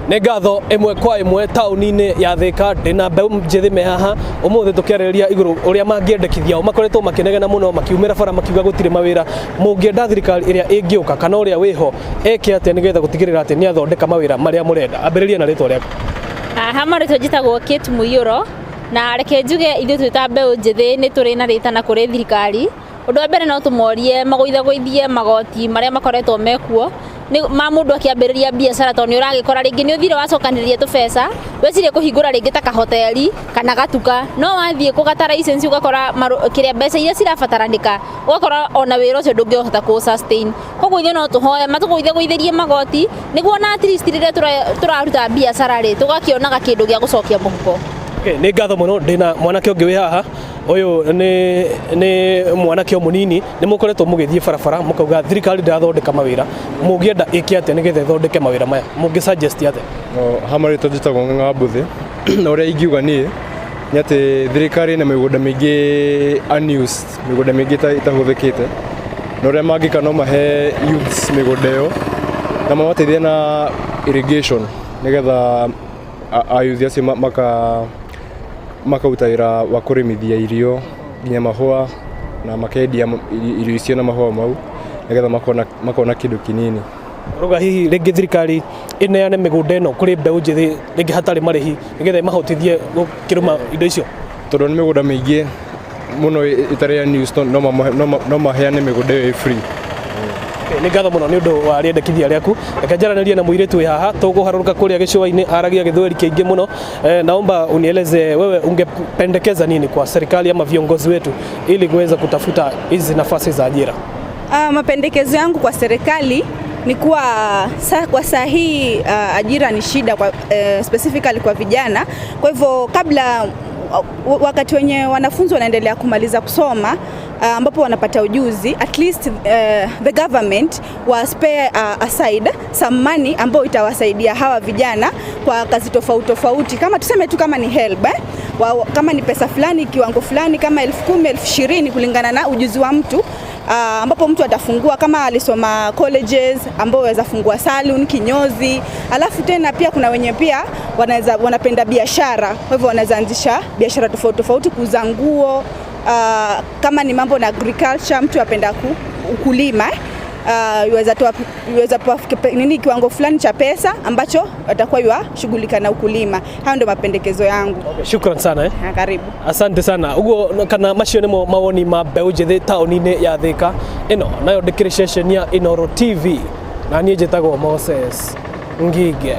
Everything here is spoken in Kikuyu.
Nĩ ngatho ĩmwe kwa ĩmwe taũni-inĩ ya Thĩka ndĩna mbeũ njĩthĩ me haha ũmũthĩ tũkĩarĩrĩria igũrũ ũrĩa mangĩendekithia o makoretwo makĩnegena mũno makiumĩra bara makiuga gũtirĩ mawĩra. Mũngĩenda thirikari ĩrĩa ĩngĩũka kana ũrĩa wĩho eke atĩa nĩgetha gũtigĩrĩra atĩ nĩ athondeka mawĩra marĩa mũrenda? Ambĩrĩria na rĩtwa rĩaku. Ha marĩtwa njĩtagwo Kate Mũiyũro, na reke njuge ithuĩ twĩ ta mbeũ njĩthĩ nĩ tũrĩ na rĩtana kũrĩ thirikari. Ũndũ wa mbere no tũmorie magũithagũithie magoti marĩa makoretwo mekuo nĩ ma mũndũ akĩambĩrĩria biacara, tondũ nĩ ũragĩkora rĩngĩ nĩ ũthire wacokanĩrĩria tũbeca wecirie kũhingũra rĩngĩ ta kahoteri kana gatuka, no wathiĩ kũgata license ũgakora kĩrĩa mbeca iria cirabataranĩka, ũgakora ona wĩra ũcio ndũngĩhota kũ sustain. Koguo ithuĩ no tũhoe matũgũithagũithĩrie magoti nĩguo ona at least rĩrĩa tũraruta biacara rĩ, tũgakĩonaga kĩndũ gĩa gũcokia mũhuko. Okay, nĩ ngatho mũno. Ndĩna mwanake ũngĩ wĩ haha. Ũyũ nĩ mwanake o mũnini. Nĩ mũkoretwo mũgĩthiĩ barabara mũkauga thirikari ndĩrathondeka mawĩra. Mũngĩenda ĩke atĩa nĩgetha ĩthondeke mawĩra maya? Mũngĩ suggest atĩa? No, ha marĩtwa njĩtagwo Ng'ang'a Mbũthĩ, na ũrĩa ingiuga niĩ nĩ atĩ thirikari ĩna mĩgũnda mĩingĩ unused, mĩgũnda mĩingĩ ĩtahũthĩkĩte, na ũrĩa mangĩka no mahe youths mĩgũnda ĩyo na mamateithie na irrigation nĩgetha ayuthi acio makaruta wĩra wa kũrĩmithia irio nginya mahũa na makendia irio icio na mahũa mau nĩgetha makona kĩndũ kĩnini. Ruga hihi rĩngĩ thirikari ĩneane mĩgũnda ĩno kũrĩ mbeũ njĩthĩ rĩngĩ hatarĩ marĩhi nĩgetha ĩmahotithie gũkĩrĩma indo icio? Tondũ nĩ mĩgũnda mĩingĩ mũno ĩtarĩ unused, no maheane mĩgũnda ĩyo ĩ free. Nĩ ngatho mũno nĩ ũndũ wa rĩendekithia rĩaku. Reke njaranĩrie na mũirĩtu wĩ haha tũkũharũrũka kũrĩa gĩcũa-inĩ, aragia gĩthweri kĩingĩ mũno. Naomba unieleze wewe ungependekeza nini kwa serikali ama viongozi wetu ili kuweza kutafuta hizi nafasi za ajira? Mapendekezo yangu kwa serikali ni kuwa kwa saa hii ajira ni shida specifically kwa vijana. Kwa hivyo kabla wakati wenye wanafunzi wanaendelea kumaliza kusoma, ambapo wanapata ujuzi, at least the government wa spare aside some money ambayo itawasaidia hawa vijana kwa kazi tofauti tofauti, kama tuseme tu kama ni HELB, eh? Kama ni pesa fulani, kiwango fulani, kama 10,000, 20,000, kulingana na ujuzi wa mtu, ambapo mtu atafungua kama alisoma colleges, ambao waweza fungua salon, kinyozi. Alafu tena pia kuna wenye pia wanaweza wanapenda biashara, kwa hivyo wanaweza anzisha biashara tofauti tofauti, kuuza nguo, kama ni mambo na agriculture, mtu apenda ukulima, eh? Iweza toa nini kiwango fulani cha pesa ambacho watakuwa yuwashughulika na ukulima. Hayo ndio mapendekezo yangu. Okay, shukran sana, eh. Ha, karibu. Asante sana. Uguo kana macio nĩmo mawoni ma mbeũ njĩthĩ taũni-inĩ ya Thĩka. Ĩno nayo ndĩkĩrĩ ceceni ya Inooro TV na niĩ njĩtagwo Moses Ngige.